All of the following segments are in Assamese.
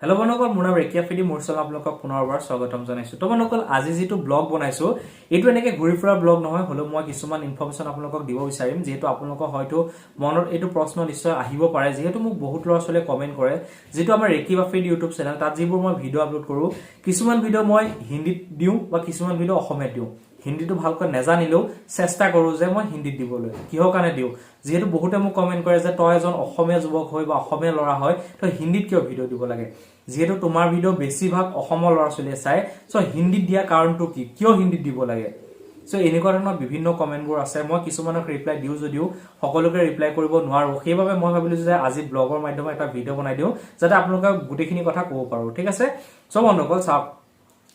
হেল্ল' বন্ধুসকল, মোৰ নাম ৰেকিয়া ফিডি। মোৰ চেনেল আপোনালোকক পুনৰবাৰ স্বাগতম জনাইছো। তো বন্ধুসকল, আজি যিটো ব্লগ বনাইছো, এইটো এনেকে ঘূৰি ফুৰা ব্লগ নহয়, হ'লেও মই কিছুমান ইনফৰ্মেশ্যন আপোনালোকক দিব বিচাৰিম। যিহেতু আপোনালোকৰ হয়তো মনত এইটো প্ৰশ্ন নিশ্চয় আহিব পাৰে, যিহেতু মোক বহুত ল'ৰা ছোৱালীয়ে কমেণ্ট কৰে, যিটো আমাৰ ৰেকিব আফ্ৰিদি ইউটিউব চেনেল, তাত যিবোৰ মই ভিডিঅ' আপলোড কৰোঁ, কিছুমান ভিডিঅ' মই হিন্দীত দিওঁ বা কিছুমান ভিডিঅ' অসমীয়াত দিওঁ। হিন্দীটো ভালকৈ নেজানিলেও চেষ্টা কৰোঁ যে মই হিন্দীত দিবলৈ। কিহৰ কাৰণে দিওঁ? যিহেতু বহুতে মোক কমেণ্ট কৰে যে তই এজন অসমীয়া যুৱক হৈ বা অসমীয়া ল'ৰা হয়, তই হিন্দীত কিয় ভিডিঅ' দিব লাগে, যিহেতু তোমাৰ ভিডিঅ' বেছিভাগ অসমৰ ল'ৰা ছোৱালীয়ে চায়, চ' হিন্দীত দিয়া কাৰণটো কি, কিয় হিন্দীত দিব লাগে? চ' এনেকুৱা ধৰণৰ বিভিন্ন কমেণ্টবোৰ আছে। মই কিছুমানক ৰিপ্লাই দিওঁ যদিও সকলোকে ৰিপ্লাই কৰিব নোৱাৰো। সেইবাবে মই ভাবিলো যে আজি ব্লগৰ মাধ্যমত এটা ভিডিঅ' বনাই দিওঁ, যাতে আপোনালোকে গোটেইখিনি কথা ক'ব পাৰো। ঠিক আছে। চ' বন্ধুসকল, চাওক,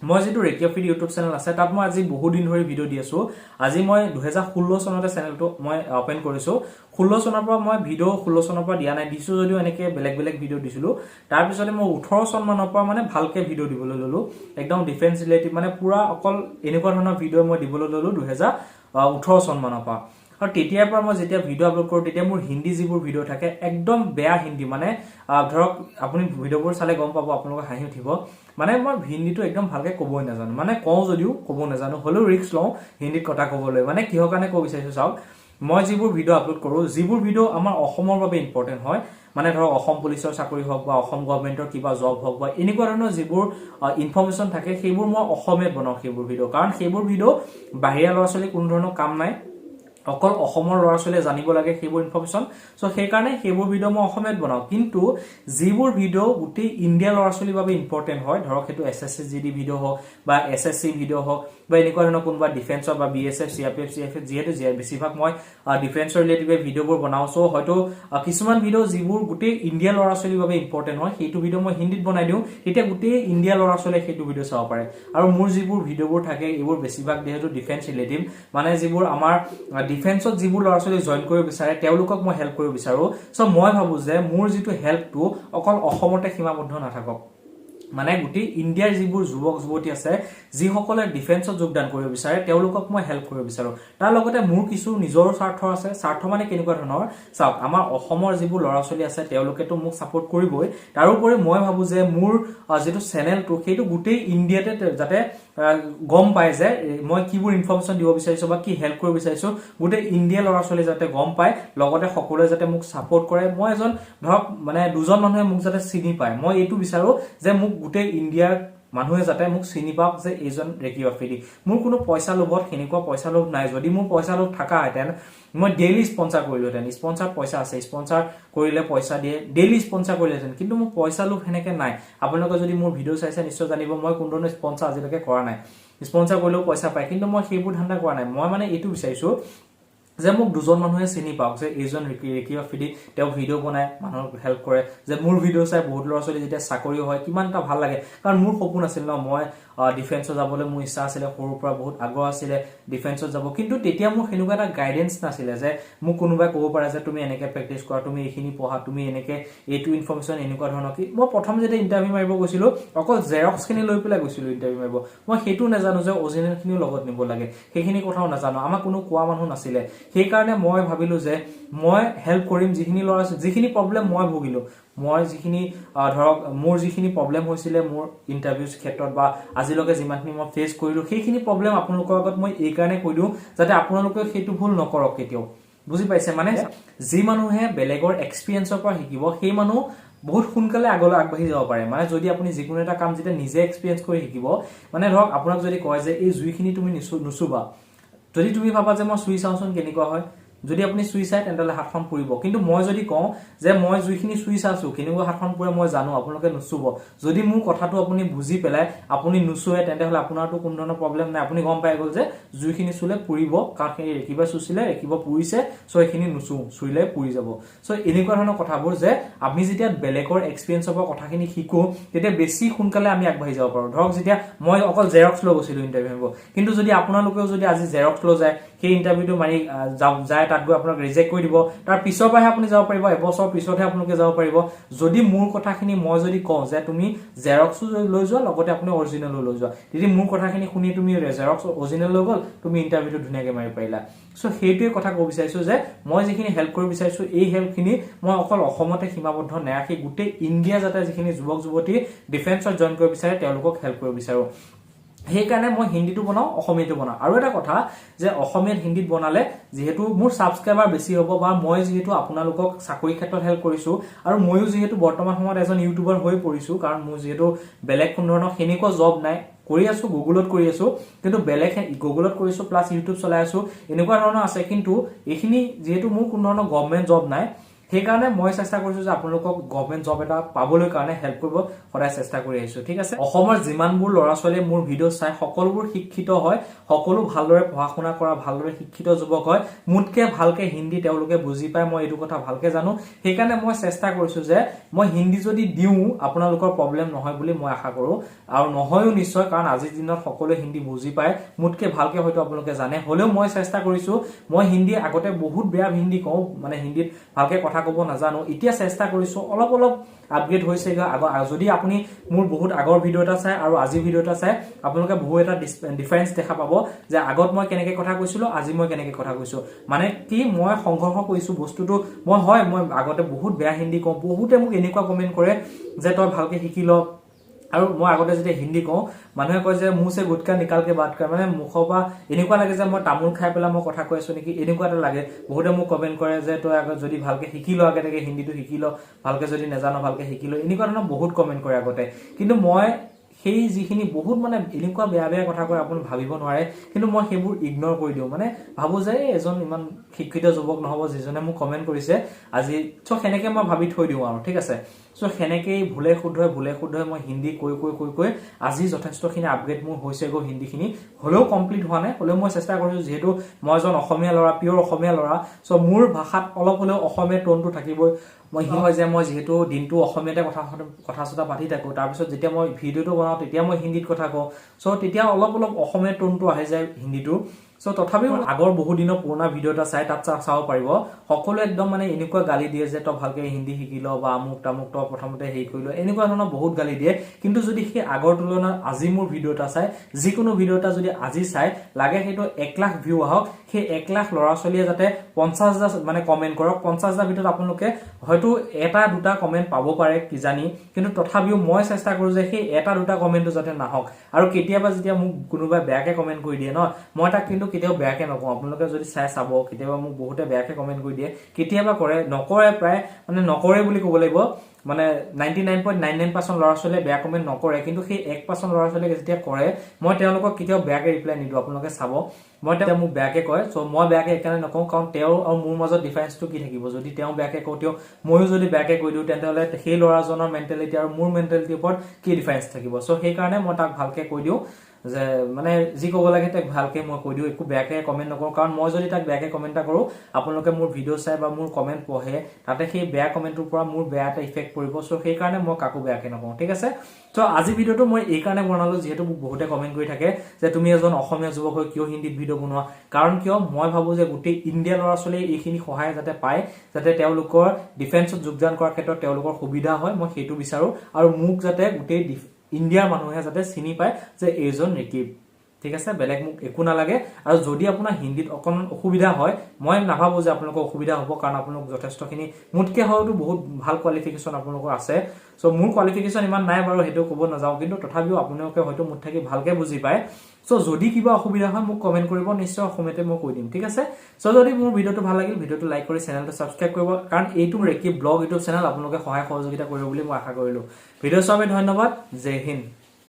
মই যিটো ৰেকিয়া ফিড ইউটিউব চেনেল আছে, তাত মই আজি বহুত দিন ধৰি ভিডিঅ' দি আছো। আজি মই 2016 চনতে চেনেলটো মই অপেন কৰিছো। 16 চনৰ পৰা মই ভিডিঅ', 16 চনৰ পৰা দিয়া নাই, দিছো যদিও এনেকে বেলেগ বেলেগ ভিডিঅ' দিছিলো। তাৰপিছতে মই 18 চন মানৰ পৰা মানে ভালকে ভিডিঅ' দিবলৈ ললো, একদম ডিফেন্স ৰিলেটিভ, মানে পুৰা অকল এনেকুৱা ধৰণৰ ভিডিঅ' মই দিবলৈ ললো 2018 চন মানৰ পৰা। আৰু তেতিয়াৰ পৰা মই যেতিয়া ভিডিঅ' আপলোড কৰোঁ, তেতিয়া মোৰ হিন্দী যিবোৰ ভিডিঅ' থাকে, একদম বেয়া হিন্দী। মানে ধৰক আপুনি ভিডিঅ'বোৰ চালে গম পাব, আপোনালোকৰ হাঁহি উঠিব। মানে মই হিন্দীটো একদম ভালকে ক'বই নাজানো, মানে কওঁ যদিও ক'ব নাজানো, হ'লেও ৰিস্ক লওঁ হিন্দীত কথা ক'বলৈ। মানে কিহৰ কাৰণে ক'ব বিচাৰিছো চাওক, মই যিবোৰ ভিডিঅ' আপলোড কৰোঁ, যিবোৰ ভিডিঅ' আমাৰ অসমৰ বাবে ইম্পৰ্টেণ্ট হয়, মানে ধৰক অসম পুলিচৰ চাকৰি হওক বা অসম গভৰ্ণমেণ্টৰ কিবা জব হওক বা এনেকুৱা ধৰণৰ যিবোৰ ইনফৰ্মেশ্যন থাকে, সেইবোৰ মই অসমীয়াত বনাওঁ সেইবোৰ ভিডিঅ'। কাৰণ সেইবোৰ ভিডিঅ' বাহিৰা ল'ৰা ছোৱালীৰ কোনো ধৰণৰ কাম নাই, অকল অসমৰ ল'ৰা ছোৱালীয়ে জানিব লাগে সেইবোৰ ইনফৰ্মেশ্যন। চ' সেইকাৰণে সেইবোৰ ভিডিঅ' মই অসমীয়াত বনাওঁ। কিন্তু যিবোৰ ভিডিঅ' গোটেই ইণ্ডিয়াৰ ল'ৰা ছোৱালীৰ বাবে ইম্পৰ্টেণ্ট হয়, ধৰক সেইটো এছএছচি জিডি ভিডিঅ' হওক বা এছএছচি ভিডিঅ' হওক বা এনেকুৱা ধৰণৰ কোনোবা ডিফেন্সৰ বা বিএছএফ, চিআৰপিএফ, চিএফএফ, যিহেতু বেছিভাগ মই ডিফেন্সৰ ৰিলেটিভে ভিডিঅ'বোৰ বনাওঁ, চ' হয়তো কিছুমান ভিডিঅ' যিবোৰ গোটেই ইণ্ডিয়াৰ ল'ৰা ছোৱালীৰ বাবে ইম্পৰ্টেণ্ট হয়, সেইটো ভিডিঅ' মই হিন্দীত বনাই দিওঁ। তেতিয়া গোটেই ইণ্ডিয়াৰ ল'ৰা ছোৱালীয়ে সেইটো ভিডিঅ' চাব পাৰে। আৰু মোৰ যিবোৰ ভিডিঅ'বোৰ থাকে, এইবোৰ বেছিভাগ যিহেতু ডিফেন্স ৰিলেটিভ, মানে যিবোৰ আমাৰ ডিফেন্সত যিবোৰ ল'ৰা ছোৱালী জইন কৰিব বিচাৰে, তেওঁলোকক মই হেল্প কৰিব বিচাৰোঁ। চ' মই ভাবোঁ যে মোৰ যিটো হেল্পটো অকল অসমতে সীমাবদ্ধ নাথাকক, মানে গোটেই ইণ্ডিয়াৰ যিবোৰ যুৱক যুৱতী আছে, যিসকলে ডিফেন্সত যোগদান কৰিব বিচাৰে, তেওঁলোকক মই হেল্প কৰিব বিচাৰোঁ। তাৰ লগতে মোৰ কিছু নিজৰো স্বাৰ্থ আছে। স্বাৰ্থ মানে কেনেকুৱা ধৰণৰ চাওক, আমাৰ অসমৰ যিবোৰ ল'ৰা ছোৱালী আছে, তেওঁলোকেতো মোক ছাপোৰ্ট কৰিবই। তাৰোপৰি মই ভাবোঁ যে মোৰ যিটো চেনেলটো, সেইটো গোটেই ইণ্ডিয়াতে যাতে গম পায় যে মই কিবোৰ ইনফৰ্মেশ্যন দিব বিচাৰিছোঁ বা কি হেল্প কৰিব বিচাৰিছোঁ, গোটেই ইণ্ডিয়াৰ ল'ৰা ছোৱালী যাতে গম পায়, লগতে সকলোৱে যাতে মোক ছাপোৰ্ট কৰে। মই এজন ধৰক মানে দুজন মানুহে মোক যাতে চিনি পায়, মই এইটো বিচাৰোঁ যে মোক গোটেই ইণ্ডিয়াৰ মানুহে যাতে মোক চিনি পাওক যে এইজন ৰেকিব আফ্ৰিদি। মোৰ কোনো পইচা লোভত, সেনেকুৱা পইচা লোভ নাই। যদি মোৰ পইচা লোভ থকাহেঁতেন, মই ডেইলি স্পনচাৰ কৰিলোহেঁতেন। স্পনচাৰ পইচা আছে, স্পনচাৰ কৰিলে পইচা দিয়ে, ডেইলি স্পনচাৰ কৰিলোহেঁতেন। কিন্তু মোৰ পইচা লোভ সেনেকে নাই। আপোনালোকে যদি মোৰ ভিডিঅ' চাইছে, নিশ্চয় জানিব মই কোনো ধৰণৰ স্পনচাৰ আজিলৈকে কৰা নাই। স্পনচাৰ কৰিলেও পইচা পায়, কিন্তু মই সেইবোৰ ধান্দা কৰা নাই। মই মানে এইটো বিচাৰিছো যে মোক দুজন মানুহে চিনি পাওক যে এইজন ৰেকিব আফ্ৰিদি, তেওঁ ভিডিঅ' বনাই মানুহক হেল্প কৰে, যে মোৰ ভিডিঅ' চাই বহুত ল'ৰা ছোৱালী যেতিয়া চাকৰি হয়, কিমান এটা ভাল লাগে। কাৰণ মোৰ সপোন আছিল ন, মই ডিফেন্সত যাবলৈ মোৰ ইচ্ছা আছিলে, সৰুৰ পৰা বহুত আগ্ৰহ আছিলে ডিফেন্সত যাব। কিন্তু তেতিয়া মোৰ সেনেকুৱা এটা গাইডেঞ্চ নাছিলে যে মোক কোনোবাই ক'ব পাৰে যে তুমি এনেকে প্ৰেক্টিচ কৰা, তুমি এইখিনি পঢ়া, তুমি এনেকে এইটো ইনফৰ্মেশ্যন, এনেকুৱা ধৰণৰ কি। মই প্ৰথম যেতিয়া ইণ্টাৰভিউ মাৰিব গৈছিলো, অকল জেৰক্সখিনি লৈ পেলাই গৈছিলো ইণ্টাৰভিউ মাৰিব। মই সেইটো নাজানো যে অৰিজিনেলখিনিও লগত নিব লাগে, সেইখিনি কথাও নাজানো। আমাক কোনো কোৱা মানুহ নাছিলে। সেইকাৰণে মই ভাবিলো যে মই হেল্প কৰিম যিখিনি ল'ৰা, যিখিনি প্ৰব্লেম মই ভুগিলো, মই যিখিনি ধৰক মোৰ যিখিনি প্ৰব্লেম হৈছিলে মোৰ ইণ্টাৰভিউৰ ক্ষেত্ৰত বা আজিলৈকে যিমানখিনি মই ফেচ কৰিলো, সেইখিনি প্ৰব্লেম আপোনালোকৰ আগত মই এইকাৰণে কৈ দিওঁ যাতে আপোনালোকে সেইটো ভুল নকৰক কেতিয়াও। বুজি পাইছে? মানে যি মানুহে বেলেগৰ এক্সপিৰিয়েঞ্চৰ পৰা শিকিব, সেই মানুহ বহুত সোনকালে আগলৈ আগবাঢ়ি যাব পাৰে। মানে যদি আপুনি যিকোনো এটা কাম যেতিয়া নিজে এক্সপিৰিয়েঞ্চ কৰি শিকিব, মানে ধৰক আপোনাক যদি কয় যে এই জুইখিনি তুমি নুচুবা, যদি তুমি ভাবা যে মই চুই চাওঁচোন কেনেকুৱা হয়, যদি আপুনি চুই চায়, তেন্তে হাতখন পুৰিব। কিন্তু মই যদি কওঁ যে মই জুইখিনি চুই চাইছো, কেনেকুৱা হাতখন পুৰে মই জানো, আপোনালোকে নুচুব, যদি মোৰ কথাটো আপুনি বুজি পেলাই আপুনি নুচুৱে, তেন্তে হ'লে আপোনাৰতো কোনো ধৰণৰ প্ৰব্লেম নাই। আপুনি গম পাই গ'ল যে জুইখিনি চুলে পুৰিব, কাৰণ সেই ৰেকিবে চুইছিলে, ৰেকিব পুৰিছে, চ' এইখিনি নুচু, চুইলে পুৰি যাব। চ' এনেকুৱা ধৰণৰ কথাবোৰ যে আমি যেতিয়া বেলেগৰ এক্সপিৰিয়েঞ্চৰ পৰা কথাখিনি শিকো, তেতিয়া বেছি সোনকালে আমি আগবাঢ়ি যাব পাৰোঁ। ধৰক যেতিয়া মই অকল জেৰক্স লৈ গৈছিলো ইণ্টাৰভিউ মাৰিব, কিন্তু যদি আপোনালোকেও যদি আজি জেৰক্স লৈ যায়, সেই ইণ্টাৰভিউটো মাৰি যায়, তাত গৈ আপোনাক ৰিজেক্ট কৰি দিব। তাৰ পিছৰ পৰাহে আপুনি যাব পাৰিব, এবছৰ পিছতহে আপোনালোকে যাব পাৰিব। যদি মোৰ কথাখিনি মই যদি কওঁ যে তুমি জেৰক্সো লৈ যোৱা, লগতে আপুনি অৰিজিনেলো লৈ যোৱা, যদি মোৰ কথাখিনি শুনি তুমি জেৰক্স অৰিজিনেল লৈ গ'ল, তুমি ইণ্টাৰভিউটো ধুনীয়াকৈ মাৰিব পাৰিলা। চ' সেইটোৱে কথা ক'ব বিচাৰিছো যে মই যিখিনি হেল্প কৰিব বিচাৰিছো, এই হেল্পখিনি মই অকল অসমতে সীমাবদ্ধ নাৰাখি গোটেই ইণ্ডিয়া যাতে যিখিনি যুৱক যুৱতী ডিফেন্সত জইন কৰিব বিচাৰে, তেওঁলোকক হেল্প কৰিব বিচাৰো। সেইকাৰণে মই হিন্দীটো বনাওঁ, অসমীয়াটো বনাওঁ। আৰু এটা কথা যে অসমীয়াত হিন্দীত বনালে যিহেতু মোৰ ছাবস্ক্ৰাইবাৰ বেছি হ'ব বা মই যিহেতু আপোনালোকক চাকৰি ক্ষেত্ৰত হেল্প কৰিছো আৰু ময়ো যিহেতু বৰ্তমান সময়ত এজন ইউটিউবাৰ হৈ পৰিছো, কাৰণ মোৰ যিহেতু বেলেগ কোনো ধৰণৰ সেনেকুৱা জব নাই, কৰি আছো, গুগলত কৰি আছো, কিন্তু বেলেগ গুগলত কৰিছো প্লাছ ইউটিউব চলাই আছো, এনেকুৱা ধৰণৰ আছে। কিন্তু এইখিনি যিহেতু মোৰ কোনো ধৰণৰ গভমেণ্ট জব নাই, সেইকাৰণে মই চেষ্টা কৰিছো যে আপোনালোকক গভমেণ্ট জব এটা পাবলৈ কাৰণে হেল্প কৰিব সদায় চেষ্টা কৰি আহিছো, ঠিক আছে। অসমৰ যিমানবোৰ ল'ৰা ছোৱালীয়ে মোৰ ভিডিঅ' চাই, সকলোবোৰ শিক্ষিত হয়, সকলো ভালদৰে পঢ়া শুনা কৰা, ভালদৰে শিক্ষিত যুৱক হয়। মোতকে ভালকে হিন্দী তেওঁলোকে বুজি পায়, মই এইটো কথা ভালকে জানো। সেইকাৰণে মই চেষ্টা কৰিছো যে মই হিন্দী যদি দিওঁ, আপোনালোকৰ প্ৰব্লেম নহয় বুলি মই আশা কৰো আৰু নহয়ো নিশ্চয়, কাৰণ আজিৰ দিনত সকলোৱে হিন্দী বুজি পায়, মোতকে ভালকে হয়তো আপোনালোকে জানে। হ'লেও মই চেষ্টা কৰিছো। মই হিন্দী আগতে বহুত বেয়া হিন্দী কওঁ, মানে হিন্দীত ভালকে কথা ক'ব নাজানো। এতিয়া চেষ্টা কৰিছো, অলপ অলপ আপগ্ৰেড হৈছেগৈ। আগৰ যদি আপুনি মোৰ বহুত আগৰ ভিডিঅ' এটা চাই আৰু আজিৰ ভিডিঅ' এটা চাই, আপোনালোকে বহু এটা ডিফাৰেঞ্চ দেখা পাব যে আগত মই কেনেকে কথা কৈছিলো, আজি মই কেনেকে কথা কৈছো। মানে কি, মই সংঘৰ্ষ কৰিছো বস্তুটো। মই হয়, মই আগতে বহুত বেয়া হিন্দী কওঁ। বহুতে মোক এনেকুৱা কমেণ্ট কৰে যে তই ভালকে শিকি ল। আৰু মই আগতে যেতিয়া হিন্দী কওঁ, মানুহে কয় যে मुँह से गुटखा निकाल के बात कर। মানে মুখৰ পৰা এনেকুৱা লাগে যে মই তামোল খাই পেলাই মই কথা কৈ আছো নেকি, এনেকুৱা এটা লাগে। বহুতে মোক কমেণ্ট কৰে যে তই আগত যদি ভালকে শিকি ল, আগতীয়াকে হিন্দীটো শিকি ল, ভালকে যদি নাজান ভালকে শিকি ল, এনেকুৱা ধৰণৰ বহুত কমেণ্ট কৰে আগতে। কিন্তু মই সেই যিখিনি বহুত মানে এনেকুৱা বেয়া বেয়া কথা কয়, আপুনি ভাবিব নোৱাৰে, কিন্তু মই সেইবোৰ ইগন'ৰ কৰি দিওঁ। মানে ভাবো যে এই এজন ইমান শিক্ষিত যুৱক নহ'ব যিজনে মোক কমেণ্ট কৰিছে আজি। চ' সেনেকে মই ভাবি থৈ দিওঁ আৰু, ঠিক আছে। চ' সেনেকেই ভুলে শুদ্ধই ভুলে শুদ্ধই মই হিন্দী কৈ কৈ কৈ কৈ আজি যথেষ্টখিনি আপগ্ৰেড মোৰ হৈছেগৈ। হিন্দীখিনি হ'লেও কমপ্লিট হোৱা নাই, হ'লেও মই চেষ্টা কৰিছোঁ। যিহেতু মই এজন অসমীয়া ল'ৰা, পিয়'ৰ অসমীয়া ল'ৰা, চ' মোৰ ভাষাত অলপ হ'লেও অসমীয়া টোনটো থাকিবই। মই কি হয় যে মই যিহেতু দিনটো অসমীয়াতে কথা কথা চথা পাতি থাকোঁ, তাৰপিছত যেতিয়া মই ভিডিঅ'টো বনাওঁ, তেতিয়া মই হিন্দীত কথা কওঁ। চ' তেতিয়া অলপ অলপ অসমীয়া টোনটো আহি যায় হিন্দীটো। চ' তথাপিও আগৰ বহু দিনৰ পুৰণা ভিডিঅ' এটা চাই তাত চাব পাৰিব, সকলোৱে একদম মানে এনেকুৱা গালি দিয়ে যে তই ভালকে হিন্দী শিকি ল বা আমুক তামুক, তই প্ৰথমতে হেৰি কৰি ল, এনেকুৱা ধৰণৰ বহুত গালি দিয়ে। কিন্তু যদি সেই আগৰ তুলনাত আজি মোৰ ভিডিঅ' এটা চাই, যিকোনো ভিডিঅ' এটা যদি আজি চাই, লাগে সেইটো 1 লাখ ভিউ আহক, সেই 1 লাখ ল'ৰা ছোৱালীয়ে যাতে 50 হাজাৰ মানে কমেণ্ট কৰক, 50 হাজাৰ ভিতৰত আপোনালোকে হয়তো এটা দুটা কমেণ্ট পাব পাৰে কিজানি। কিন্তু তথাপিও মই চেষ্টা কৰোঁ যে সেই এটা দুটা কমেণ্টটো যাতে নাহক। আৰু কেতিয়াবা যেতিয়া মোক কোনোবাই বেয়াকে কমেণ্ট কৰি দিয়ে ন, মই তাক কিন্তু কেতিয়াও বেয়াকে নকওঁ। আপোনালোকে যদি চাই চাব, কেতিয়াবা মোক বহুতে বেয়াকে কমেণ্ট কৰি দিয়ে, কেতিয়াবা কৰে, নকৰে, প্ৰায় মানে নকৰে বুলি ক'ব লাগিব। মানে 99.99% ল'ৰা ছোৱালীয়ে বেয়া কমেণ্ট নকৰে, কিন্তু সেই 1% ল'ৰা ছোৱালীয়ে যেতিয়া কৰে, মই তেওঁলোকক কেতিয়াও বেয়াকে ৰিপ্লাই নিদিওঁ। আপোনালোকে চাব, মই তেওঁ মোক বেয়াকে কয়, চ' মই বেয়াকে সেইকাৰণে নকওঁ, কাৰণ তেওঁ আৰু মোৰ মাজত ডিফাৰেঞ্চটো কি থাকিব? যদি তেওঁ বেয়াকে কওঁ, তেওঁ ময়ো যদি বেয়াকে কৈ দিওঁ, তেন্তে হ'লে সেই ল'ৰাজনৰ মেণ্টেলিটি আৰু মোৰ মেণ্টেলিটিৰ ওপৰত কি ডিফাৰেঞ্চ থাকিব? চ' সেইকাৰণে মই তাক ভালকে কৈ দিওঁ যে মানে যি ক'ব লাগে তাক ভালকে মই কৈ দিওঁ, একো বেয়াকে কমেণ্ট নকৰোঁ। কাৰণ মই যদি তাক বেয়াকে কমেণ্ট এটা কৰোঁ, আপোনালোকে মোৰ ভিডিঅ' চাই বা মোৰ কমেণ্ট পঢ়ে, তাতে সেই বেয়া কমেণ্টটোৰ পৰা মোৰ বেয়া এটা ইফেক্ট পৰিব। চ' সেইকাৰণে মই কাকো বেয়াকে নকওঁ, ঠিক আছে। চ' আজি ভিডিঅ'টো মই এইকাৰণে বনালো, যিহেতু মোক বহুতে কমেণ্ট কৰি থাকে যে তুমি এজন অসমীয়া যুৱক হৈ কিয় হিন্দীত ভিডিঅ' বনোৱা। কাৰণ কিয়, মই ভাবো যে গোটেই ইণ্ডিয়াৰ ল'ৰা ছোৱালীয়ে এইখিনি সহায় যাতে পায়, যাতে তেওঁলোকৰ ডিফেন্সত যোগদান কৰাৰ ক্ষেত্ৰত তেওঁলোকৰ সুবিধা হয়, মই সেইটো বিচাৰো। আৰু মোক যাতে গোটেই ইণ্ডিয়াৰ মানুহে যাতে চিনি পায় যে এইজন ৰিকিব, ঠিক আছে, বেলেগ মোক একো নালাগে। আৰু যদি আপোনাৰ হিন্দীত অকণমান অসুবিধা হয়, মই নাভাবো যে আপোনালোকৰ অসুবিধা হ'ব, কাৰণ আপোনালোক যথেষ্টখিনি মোতকে হয়তো বহুত ভাল কোৱালিফিকেশ্যন আপোনালোকৰ আছে। চ' মোৰ কোৱালিফিকেশ্যন ইমান নাই বাৰু, সেইটো ক'ব নাযাওঁ, কিন্তু তথাপিও আপোনালোকে হয়তো মোত থাকি ভালকে বুজি পায়। চ' যদি কিবা অসুবিধা হয়, মোক কমেণ্ট কৰিব, নিশ্চয় অসমীয়াতে মই কৈ দিম, ঠিক আছে। চ' যদি মোৰ ভিডিঅ'টো ভাল লাগিল, ভিডিঅ'টো লাইক কৰি চেনেলটো ছাবস্ক্ৰাইব কৰিব, কাৰণ এইটো ৰেকিব ব্লগ ইউটিউব চেনেল। আপোনালোকে সহায় সহযোগিতা কৰিব বুলি মই আশা কৰিলোঁ। ভিডিঅ' চোৱাৰ বাবে ধন্যবাদ। জয় হিন্দ।